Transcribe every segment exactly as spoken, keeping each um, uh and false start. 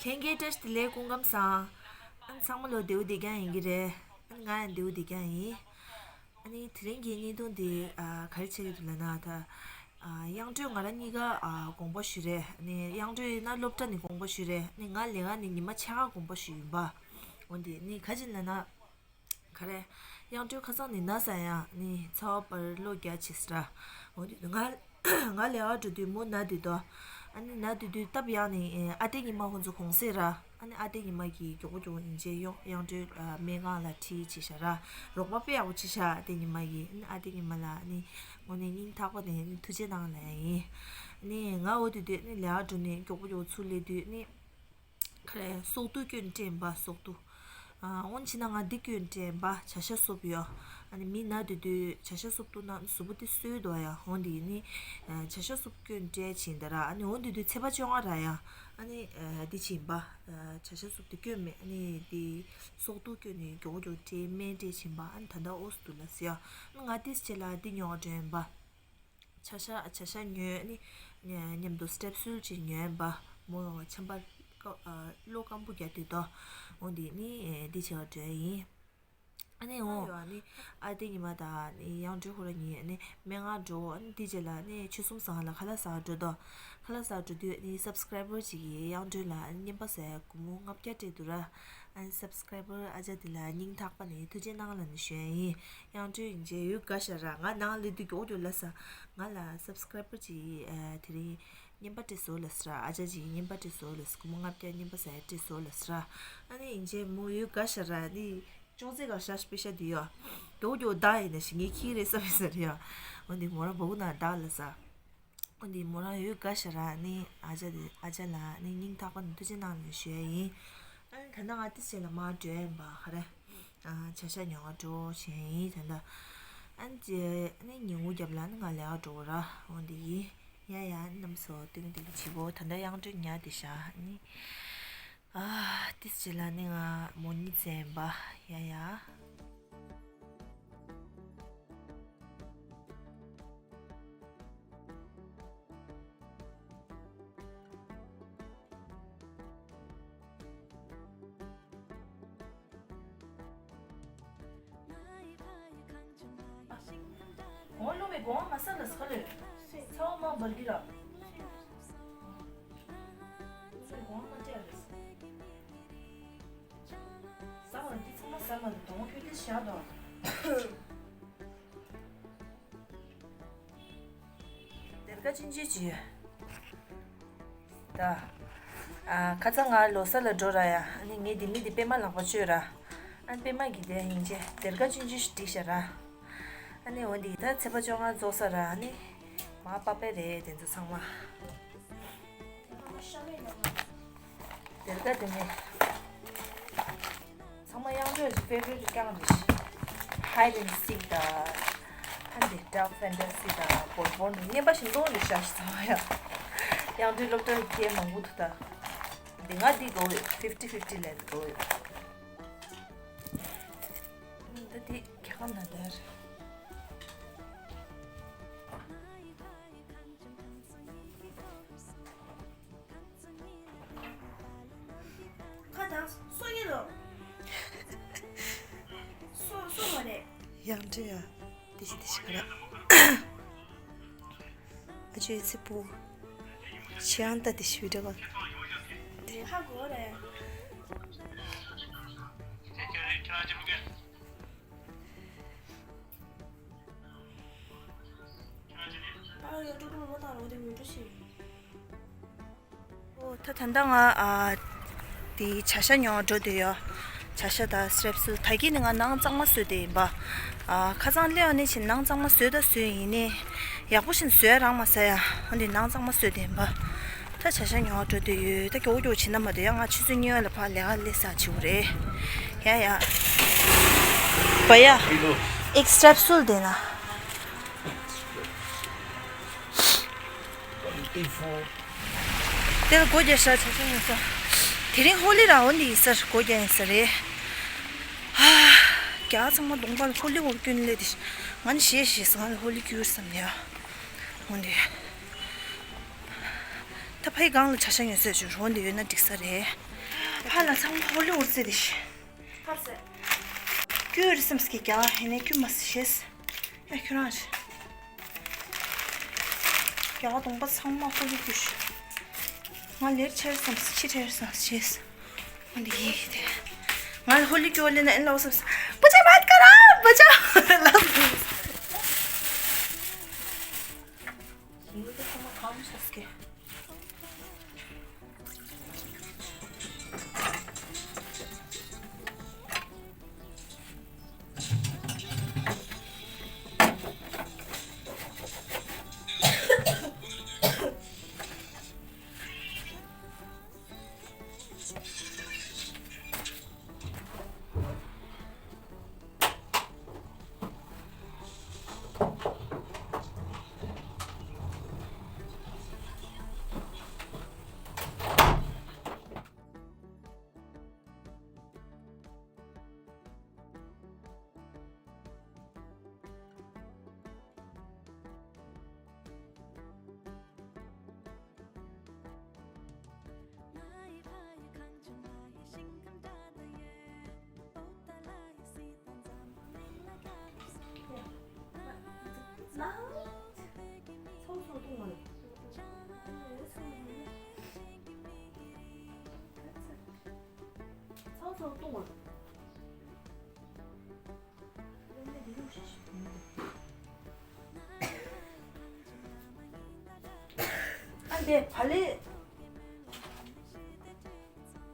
ཁྱེད་ཀྱིས་བཀྲ་ཤིས་བདེ་ལེགས་སྐུ་ཁམས་བཟང་། ཨ་ནི་ཚང་མ་ལོ་བདེ་པོ་བདེ་རྐྱང་ཡིན་གྱི་རེད། ཨ་ནི་ང་ཡང་བདེ་པོ་བདེ་རྐྱང་ཡིན། ཨ་ནི་དེ་རིང་གི་བརྙན་ཐུང་འདི་ཨ་ག་རེ་བྱེད་ཀྱི་འདུག་ལབ་ན། ད་ཨ་དབྱངས་སྒྲོན་ང་རང་གཉིས་ཀ་ཨ་དགོངས་པ་ཞུས་རེད། ཨ་ནི་དབྱངས་སྒྲོན་ཡིན་ན་སློབ་གྲྭ་ནས་དགོངས་པ་ཞུས་རེད། ཨ་ནི་ང་ལས་ཀ་ནས་ཉི་མ་ཕྱེད་ཀ་དགོངས་པ་ཞུས་ཡིན་པ། འོ་འདི་ནི་ག་ཅི་ལབ་ན། ག་རེ། དབྱངས་སྒྲོན་ཁ་སང་ནས་ན་ས་ཡང་ནི་ཚ་བ་འབར་གློ་རྒྱག་བྱེད་ས་ར། འོ་དེ་ང་ང་ལས་ཀ་འགྲོ་དུས་མོ་ན་དུས་དོ། ཨ་ནི་ན་དུས་དུས་སྟབས་ཡག་ནས་ཨ་ཏེ་ཉི་མ་ཁོང་ཚོ་གུང་སེང་ར། ཨ་ནི་ཨ་ཏེ་ཉི་མ་གིས་མགྱོགས་པོ་མགྱོགས་པོ་ཡིན་ཅེས་ཡོང་དབྱངས་སྒྲོན་ཨ་སྨན་ཁང་ལ་ཁྲིད་བྱེད་ཤག་ར། རོགས་པ་དཔེ་ཡག་པོ་བྱེད་ཤག་ཨ་ཏེ་ཉི་མ་གིས། ཨ་ནི་ཨ་ཏེ་ཉི་མ་ལ་ཨ་ནི་དངོས་གནས་སྙིང་ཐག་པ་ནས་ཨ་ནི་ཐུགས་རྗེ་གནང་ལབ་ཡིན། ཨ་ནི་ང་འོ་དུས་དུས་ཨ་ནི་ལས་ཀ་འགྲོ་ནས་མགྱོགས་པོ་མགྱོགས་པོ་ཚུར་སླེབས་དུས་ཨ་ནི། ག་རེ། སྲོག་ཐུག་སྐྱོན་སྤྲད་པ་སྲོག་ཐུག་ཨ་འོན་ཆི་ན་ང་འདི་སྐྱོན་སྤྲད་པ། བྱ་ཤ་སོབ་ཡོ། ཨ་ནི་མི་ན་དུས་དུས་བྱ་ཤ་སོབ་ཐུག་ན་གཟུགས་པོ་དེ་སོས་འདུག་ཡ། འོན་དེ་ནི་ཨ་བྱ་ཤ་སོབ་སྐྱོན་སྤྲད་ཕྱིན་ད་ར། ཨ་ནི་འོན་དུས་དུས་ཚེས་པ་བཅོ་ལྔ་ར་ཡ། ཨ་ནི་ཨ་འདི་ཕྱིན་པ། ཨ་བྱ་ཤ་སོབ་དེ་སྐྱོན་མེད། ཨ་ནི་དེ་སྲོག་ཐུག་སྐྱོན་ནས་མགྱོགས་མགྱོགས་སྤྲད་སྨན་སྤྲད་ཕྱིན་པ། ཨ་ནི་ད་ལྟ་འོ་སུ་འདུག་ལ་ཟེར་ཡ། ཨ་ནི་ང་དེ་ཕྱི་ལ་འདི་ཉོ་བ་འགྲོ་ཡིན་པ། བྱ་ཤ་བྱ་ཤ་ཉོས་ནི། ཉ་མཉམ་དུ་སི་ཊེབ་སུལ་ཅིག་ཉོས་པ། མོ་ཆམ་པ་ཀ་ཨ་གློ་སྐམ་པོ་རྒྱག་དུས་དོ། འོ་འདི་ནི་ཨེ་འདི་བྱེད་པར་འགྲོ་ཡིན། ཨ་ནི་འོ་ཡོད་ཨ་ནི། ཨ་ཏེ་ཉི་མ་དང་ནི་དབྱངས་སྒྲོན་ཁོ་ར་གཉིས་ནི་སྨན་ཁང་འགྲོ། ཨ་ནི་དེ་རྗེས་ལ་ནི་ཆུ་ཚོད་གསུམ་ཟིན་ལ་ཁ་ལག་ཟ་འགྲོ་དོ། ཁ་ལག་ཟ་འགྲོ་དུས་ནི་སབ་སི་ཀ་རའི་བར་ཅིག་གིས་དབྱངས་སྒྲོན་ལ་ཨ་ནི་རྔན་པ་ཟ་ཡ་སྒོར་མོ་ལྔ་བརྒྱ་སྤྲད་འདུག་ར། ཨ་ནི་སབ་སི་ཀ་རའི་བར་ཨ་ཅག་དེ་ལ་སྙིང་ཐག་པ་ནས་ཐུགས་རྗེ་གནང་ལབ་ནས་ཞུ་ཡ་ཡིན། དབྱངས་སྒྲོན་ཡིན་ཅེ་ཡོད་དགའ་ཤ་ར། ང་ནང་ལས་དུས་མགྱོགས་མགྱོགས་ལ་ས། ང་ལ་སབ་སི་ཀ་རའི་བར་ཅིག་ཨ་དེ་རིང་རྔན་པ་སྤྲད་སོང་ལབ་ས་ར། ཨ་ཅག་ཅིག་རྔན་པ་སྤྲད་སོང་ལབ་ས། སྒོར་མོ་ལྔ་བརྒྱ་རྔན་པ་ཟ་ཡ་སྤྲད་སོང་ལབ་ས་ར། ཨ་ནི་ཡིན་ཅེ་མོ་ཡོད་དགའ་ཤ་ར། ནི་ཅོག་ཙེ་ག་ཤ་སྤེ་ཤ་དུ་ཡོད། མགྱོགས་མགྱོགས་བདག་ཡིན་ན་ཞིག་ངས་ཁྱི་རེད་ས་བས་ས་རེད་ཡ། འོ་འདི་མོ་རང་བ་གུ་ན་བདག་ལ་ས། འོ་འདི་མོ་རང་ཡོད་དགའ་ཤ་ར། ནི་ཨ་ཅག་དེ་ཨ་ཅག་ལ་ནི་སྙིང་ཐག་པ་ནས་ཐུགས་རྗེ་གནང་ནས་ཞུ་ཡ་ཡིན། ཨ་ནི་ད་ནང་ང་ཏི་ཆེ་ལ་མ་འགྲོ་ཡིན་པ་ག་རེ། ཨ་བྱ་ཤ་ཉོ་བ་འགྲོ་བྱས་ཡིན་ད་ལྟ། ཨ་ནི་ཅེ་ཨ་ནི་ཉིན་གུང་རྒྱབ་ལ་ནི་ང་ལས་ཀ་འགྲོ་གོ་ར། འོ་འདི་ཡིན། ཡ་ཡ་ཨ་ནི་རྣམ་སོ་ཏིང་ཏིང་བྱིས་པོ་ད་ལྟ་དབྱངས་སྒྲོན་ཉལ་བསྡད་ཤག་ཨ་ནི། ཨ་ཏི་ཆེ་ལ་ནི་ང་མོ་གཉིས་བཙལ་ཡིན་པ། ཡ་ཡ། གོང་བླུགས་པའི་གོང་མ་ས་ལ་ས་ལོས། ཚ་བ་མ་འབར་གི་ར། བླུགས་པའི་གོང་མ་སྤྲད་ལ། ཟ་བ་འདི་ཚང་མ་ཟ་མ་འདུག་དོང་ཁྱོད་འདི་བཞག་དོ། སྡེར་ཁ་ཅིན་ཅི་ཅི་ཡོད། ད། ཨ་ཁ་སང་ང་ལོ་གསར་ལ་འགྲོ་ར་ཡ། ཨ་ནི་ངས་འདི་མི་འདི་པད་མ་ལག་པ་གཅོད་ར། ཨ་ནི་པད་མ་གི་དེ་ཡིན་ཅེ་སྡེར་ཁ་ཅིན་ཅི་ཞིག་བསྒྲིགས་ཤ་ར། ཨ་ནི་འོ་འདི་ད་ཚེས་པ་བཅོ་ལྔ་རྫོགས་ས་ར། ཨ་ནི་མ་པ་པེ་རེད་དེ་ཚོ་ཚང་མ། སྡེར་ཁ་དེ་ནས། ཚང་མ་དབྱངས་སྒྲོན་གྱི་ཕེ་ཝ་རི་ཊི་རྐྱང་རེད། ཧའི་ཌེན་སི་ཀི་དང་། ཧན་དེ་ཌག་ཕན་ཊ་སི་དང་བོར་བོར་ནི་རྔན་པ་ཞིག་འདོན་ནས་བཞག་ཤག་ཚང་མ་ཡ། དབྱངས་སྒྲོན་སློབ་གྲྭ་སྐད་མང་པོ་འདུག་ད། འདི་ང་འདི་དགོས་ཡོད། ཕིབ་ཊི་ཕིབ་ཊི་ལས་དགོས་ཡོད། ད་འདི་རྒྱལ་ཁམས་ན་དར། ཁ་དང་སོ་ཡིན་ལོ། སོ་སོ་མ་རེད། ཡང་འདྲི་ཡ། དེ་ཞིག་དེ་ཞིག་ག་ར། ཨ་ཅོའི་ཚེ་པོ། ཆེ་ཡང་ལྟ་དེ་ཞིག་བི་ཌི་ཡོ་ག་ཧ་གོ་རེད། ཨོ་ད་ད་ལྟ་ང་ཨ་དེ་བྱ་ཤ་ཉོ་འགྲོ་དུས་ཡོད། བྱ་ཤ་དང་སི་ཊེབ་སུལ་ད་གིན་ནི་ང་ནང་གཙང་མ་བཟོས་ཏེ་ཡིན་པ། ཨ་ཁ་སང་སླེབས་ནས་ཕྱིན་ནང་གཙང་མ་བཟོས་ད་བཟོས་ཡིན་ནི། ཡག་པོ་ཞིག་བཟོས་རང་མ་ཟ་ཡ། འོན་ཏེ་ནང་གཙང་མ་བཟོས་ཏེ་ཡིན་པ། ད་བྱ་ཤ་ཉོ་འགྲོ་དུས་ཡོད། ད་མགྱོགས་མགྱོགས་བྱེད་ན་མ་གཏོགས་ཡ་ང་ཆུ་ཚོད་གཉིས་པ་ལ་ཕར་ལས་ཀ་སླེབས་ས་བྱེད་དགོས་རེད། ཡ་ཡ། བ་ཡ། ཨེག་སི་ཊེབ་སུལ་དེ་ན། དེ་ལ་སྒོ་རྒྱག་ཤག་བྱ་ཤ་ཉོ་ས། དེ་རིང་ཧོ་ལི་ར་འོ་འདི་ཡིན་ས་རེད། སྒོ་རྒྱག་ཡིན་ས་རེད། ཧ། རྒྱ་ཚང་མ་གདོང་པ་ལ་ཧོ་ལི་འོར་སྐྱོན་སླེབས་ཏེ། ང་ནི་ཞེད་ཞེད་ས་ང་ལ་ཧོ་ལི་སྐྱུར་བསམ་ནས་ཡ། འོ་འདི། ད་ཕའི་སྒང་ལ་བྱ་ཤ་ཉོ་ས་བྱུང་འོ་འདི་ཡོད་ན་འགྲིག་ས་རེད། ཕར་ལ་ཚང་མ་ཧོ་ལི་ཝུད་ཟེར་དེ་ཤི། ཕར་ཟེར། སྐྱུར་སེམས་ཀྱི་རྒྱ་ཡིན་ནས་སྐྱུར་མ་ཟེར་ཤེས། ཡ་ཁྱོད་རང་རེད། རྒྱ་གདོང་པ་ཚང་མ་ཧོ་ལི་སྐྱུར་ཤི། ང་ལེར་ཆེར་སམ་ཕྱི་ཁྲེར་སམ་ཤེས། ང་འདི་ཡིན་དེ། ང་ལ་ཧོ་ལི་སྐྱུར་ལེ་ན་ཨེ་ལའོ་སམ། བུ་ཆ་མ་ཀ་ར་བུ་ཆ་ལ། ཡིན་དེ་ཁོ་མ་གང་ཆགས་ཀྱི། ཨ་འདས་བ་ལེ།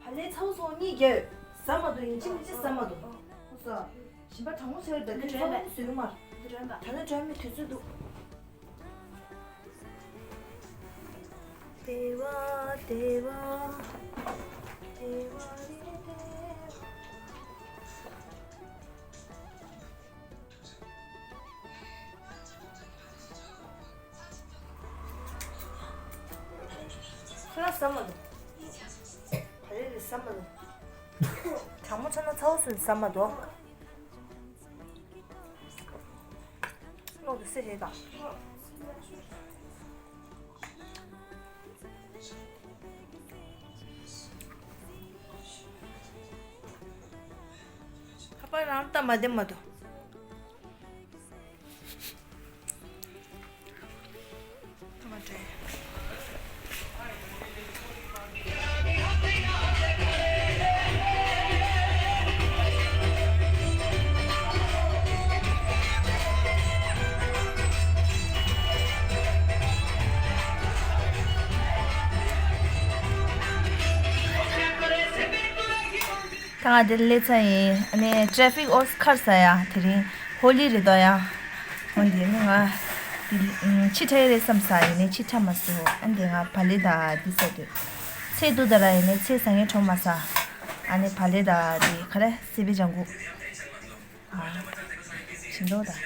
བ་ལེ་ཚ་བོ་ཚོ་གཉིས་རྒྱབ། ཟ་མ་འདུག་ཡིན་གཅིག་མིན་གཅིག་ཟ་མ་འདུག་ཧུ་སོ། ཞིམ་པ་གྲང་མོ་ཆེར་འདུག་ཁྱོད་ཚོ་བཟོས་ཀྱི་མ་རེད། འདི་རན་པ། ད་ནི་སྒྲོན་མེ་དུས་ཚོད་འདུག་དེ་བ་དེ་བ་དེ་བ་རེ་དེ། ཁོ་རང་ཟ་མ་འདུག་བ་ལེ་ལས་ཟ་མ་འདུག་གྲང་མོ་ཆགས་ན་ཚ་བོ་ཚོས་ཟ་མ་འདུག་ལོག་ཏུ་སེ་རེད་ད། ཁ་པར་རང་ལྟ་མ་བདེ་མ་འདུག་ད་ང་འདིར་སླེབས་ཚར་ཡིན། ཨ་ནི་ཊེ་ཕིག་ཨོ་ཁར་ས་ཡ་དེ་རིང་ཧོ་ལི་རེད་དོ་ཡ། འོན་ཏེ་ནི་ང་འདི་ཕྱི་ཁྲལ་རེད་བསམ་ས་ཡིན་ནི་ཕྱི་ཁྲལ་མ་སོ། ཨ་འདི་ང་བ་ལེ་ད་འདི་ས་དུས་ཚེ་འདུག་ད་ར་ཡིན་ནི་ཚེ་ཟ་ངེ་ཁྲོམ་མ་ས། ཨ་ནི་བ་ལེ་ད་འདི་ག་རེ་སི་པི་ལྗང་གུ། ཨ། ཞིམ་མདོག་དང་།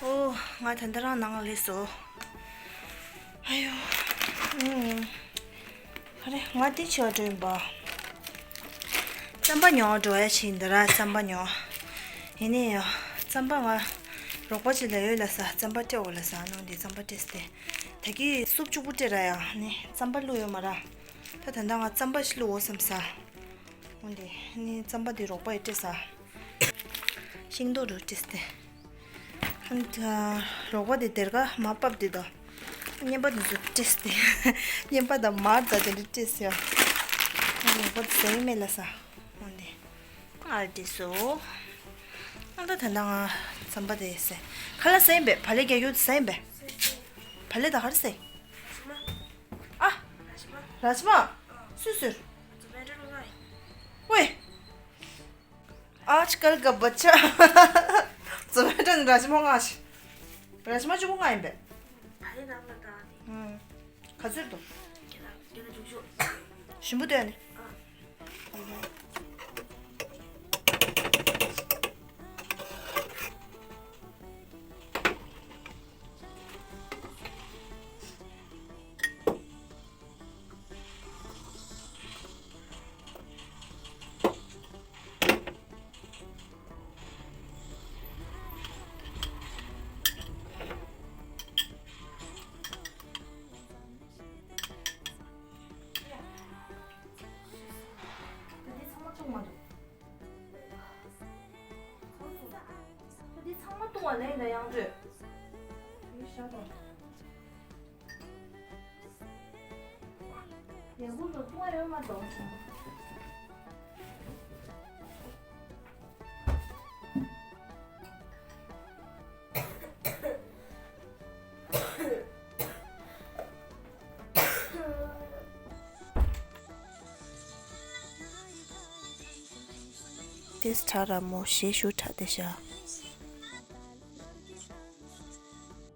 ཨོ། ང་ད་ལྟ་རང་ནང་ལ་སླེབས་སོང་། ཨ་ཡོ། ཨུམ། ཨ་རེ། ང་འདི་ཆོ་འགྲོ་ཡིན་པ། རྩམ་པ་ཉོ་འགྲོ་ཡ་ཕྱིན་འདི་ར་རྩམ་པ་ཉོ། ཡིན་ནའི་ཡ། རྩམ་པ་ང་རོགས་པ་ཅིག་ལ་ཡོད་ལ་ས་རྩམ་པ་སྤྲད་འོ་ལ་ས་ནང་འདི་རྩམ་པ་སྤྲད་སྟེ། ད་གི་སུབ་གཅིག་པུ་སྤྲད་ར་ཡ་ནི་རྩམ་པ་བླུག་ཡོད་མ་ར། ད་ད་ལྟ་ང་རྩམ་པ་ཞིག་བླུག་འོ་བསམ་ས། འོ་འདི་ནི་རྩམ་པ་འདི་རོགས་པ་ཡི་སྤྲད་ས། ཤིང་ཏོག་རུ་སྤྲད་སྟེ། ཨ་ནི་ད་རོགས་པ་དེ་སྡེར་ཁ་མར་ཕབ་དེ་དང་། རྔན་པ་དེ་ཚོ་སྤྲད་སྟེ། རྔན་པ་དང་མར་དང་དེ་འདྲ་སྤྲད་སོང་། ཨ་ནི་རོགས་པ་དེ་ཟ་ཡི་མེད་ལ་ས། འོ་འདི། ཨ་རེ་སྤྲད་སོང་། ཨ་ད་ད་ལྟ་ང་རྩམ་པ་དེ་ཟས། ཁ་ལག་ཟས་ཡིན་པས། བ་ལེ་རྒྱག་རྒྱུ་དེ་ཟས་ཡིན་པས། བ་ལེ་ད་ག་རེ་ཟས། ཨ། ར་ཇི་མ། སུས་ཟོས། ཝེ། आज कल का बच्चा। ཛོ་མེ་ཏོ་ནས་ར་ཇི་མ་མངགས་ཤིག་ར་ཇི་མ་གཅིག་པུ་མངགས་ཡིན་པས། ཨང་། ག་ཚོད་འདུག་ཞིམ་པོ་འདུག་ཨ་ནི། ལེན་དང་ཡང་སྤྲོད། ཡང་ཁུག་ཏུ་ཐུང་བ་ཡོད་མ་གཏོགས། ཏེས་ཁྲ་ར་མོ་ཞེ་ཞུ་ཁྲ་ཏེ་ཤ།